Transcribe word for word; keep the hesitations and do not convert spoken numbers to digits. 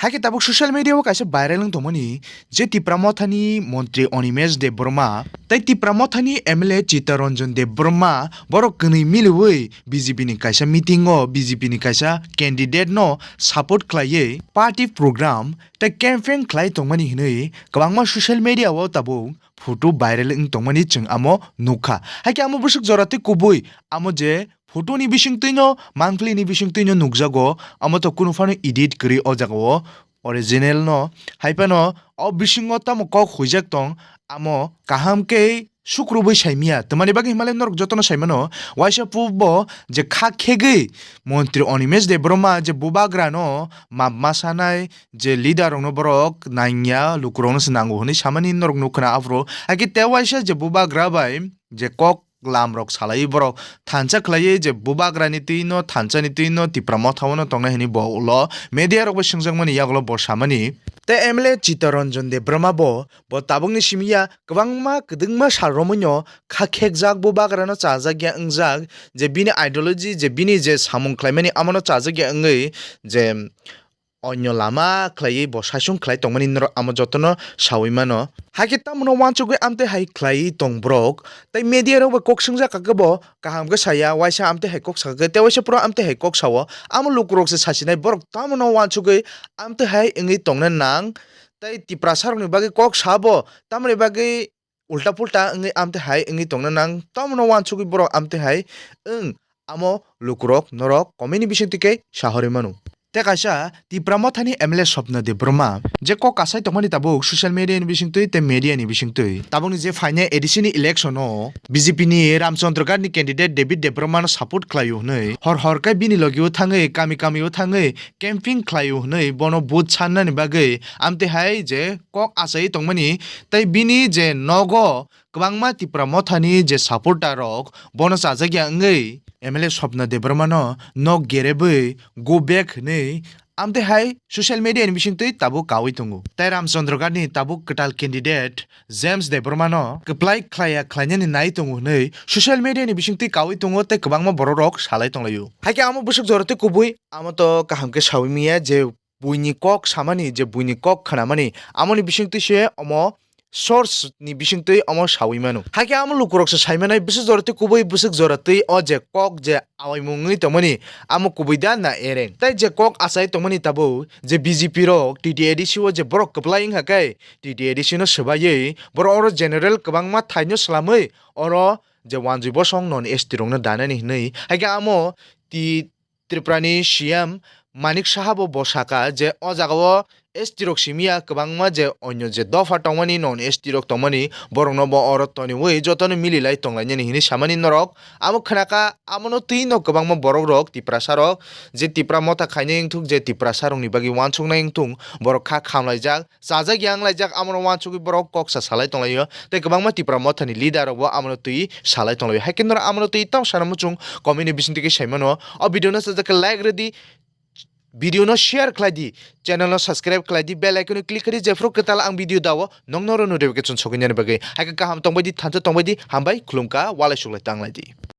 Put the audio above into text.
Haikhe tabuk social media o kaisa viral wng tongmani je Tipra Mothani montri Animesh Debbarma tei Tipra Mothani M L A Chittaranjan Debbarma borok kwnwi miliwi B J P ni kaisa meeting o B J P ni kaisa candidate no support khlaiwi party program tei campaign khlai tongmani hinwi kwbangma social media o tabuk photo viral wng tongmani chwng amo nukha. Haikhe amo bwswk jora tei kubui amo je photo ni bisingtwi no, mangpili ni bisingtwi no nukjago, amo to kunu phano edit kwrwi o jaga o, original no. Hai phano o bisingo tamo kok huijak tong, amo kaham khe sukrubui saimya. Tamani bagwi himalai norok jotono saimano, waisa pubo je kha khegwi montri Animesh Debbarma je bubagra no map ma sanai, je leader rokno borok nangya, lukurokno se nango hwnwi samani norok nukha na aphuru. Haikhe tei waisa je bubagra bai je kok lamrok salaiwi borok thansa khlaiwi je bubagrani twi no, thansani twi no, Tipra Motha o no tongnai hwnwi bo ulo media rok bai swngjakmani yagulo bo samani. Tei M L A Chittaranjan Debbarma bo, bo tabukni simi ya kwbangma kwdwngma sal romwi no kha khekjak, bubagrano chajakya wngjak, je bini ideology, je bini je samung khlaimani amono chajakya wngwi je onyo lama khlaiwi bo saichung khlai tongmani norok amo jotono saui mano. Haikhe tamoni uansugwi amtwi hai khlaiwi tong borok. Tei media rok bai kok swngjak kha khe bo kaham khe saya, waisa amtwi hai kok sa kha khe, tei waisa phuru amtwi hai kok sao. Amo lukurok se sasinai borok tamoni uansugwi amtwi hai wngwi tongna nang. Tei Tiprasa rokni bagwi kok sabo tamoni bagwi ulta pulta wngwi amtwi hai wngwi tongna nang, tamoni uansugwi borok amtwi hai wng, amo lukurok norok comment ni bisingtwi khe sahorwi mano. Tei kaisa Tipra Mothani M L A Swapna Debbarma je kok kasai tongmani tabuk social media ni bisingtwi tei media ni bisingtwi. Tabukni je phainai A D C ni election o B J P ni Ramchandra Ghat ni candidate David Debbarma no support khlaio hwnwi hor hor khe bini logi o thangwi kami kami o thangwi camping khlaio hwnwi bono vote sannani bagwi amtwi hai je kok achai tongmani tei bini je nogo kwbangma Tipra Mothani je supporter rok bono chajakya wngwi M L A Swapna Debbarma no nok gerebwi go back hwnwi amtwi hai social media ni bisingtwi tabuk kaui tongo. Tei Ramchandra Ghat ni tabuk kwtal candidate James Debbarma no kwplai khlaiya khlainani nai tongo hwnwi social media ni bisingtwi kaui tongo tei kwbangma borok rok salai tonglaio. Haikhe amo bwswk jora tei kubui amo to kaham khe saui manya je buini kok samani, je buini kok khnamani, amoni bisingtwi se omo source ni bisingtwi omo saui mano. Haikhe amo lukurok se saimanai bwswk jora tei kubui bwswk jora tei o je kok je awaimung wngwi tongmani amo kubui da na ereng. Tei je kok achai tongmani tabuk je B J P rok T T A D C o je borok kwplai wngkha khe T T A D C no swbaiwi borok oro general kwbangma thaino swlamwi oro je wanjwi bosong non S T rokno danani hinwi. Haikhe amo ti Tripura ni C M Manik Saha bo, bo saka je o jaga o S T rok simi ya kwbangma je onyo je dopha tongmani non S T rok tongmani borokno bo oro toniwi jotono mililai tonglainani hinwi samani norok. Amo khnaka amono twi no kwbangma borok rok Tiprasa rok je Tipra Motha khainai wngthuk je Tiprasa rokni bagwi uansuknai wngthung borok kha khamlaijak. Chajak yang laijak, amono uansugwi borok kok sa salai tonglaio. Tei kwbangma Tipra Mothani leader rokbo amono twi salai tonglaio. Haikhe norok amono twi tamo sana muchung comment ni bisingtwi khe saimano. O video no sajak khe like rwdi, video no share khlai di, channel no subscribe khlai di, bell icon no click khlai di, jephru kwtal ang video dao nokno oro notification sogwi nani bagwi. Haikhe kaham tongbai di, thansa tongbai di, hambai khulumkha, walai suklai tanglai di.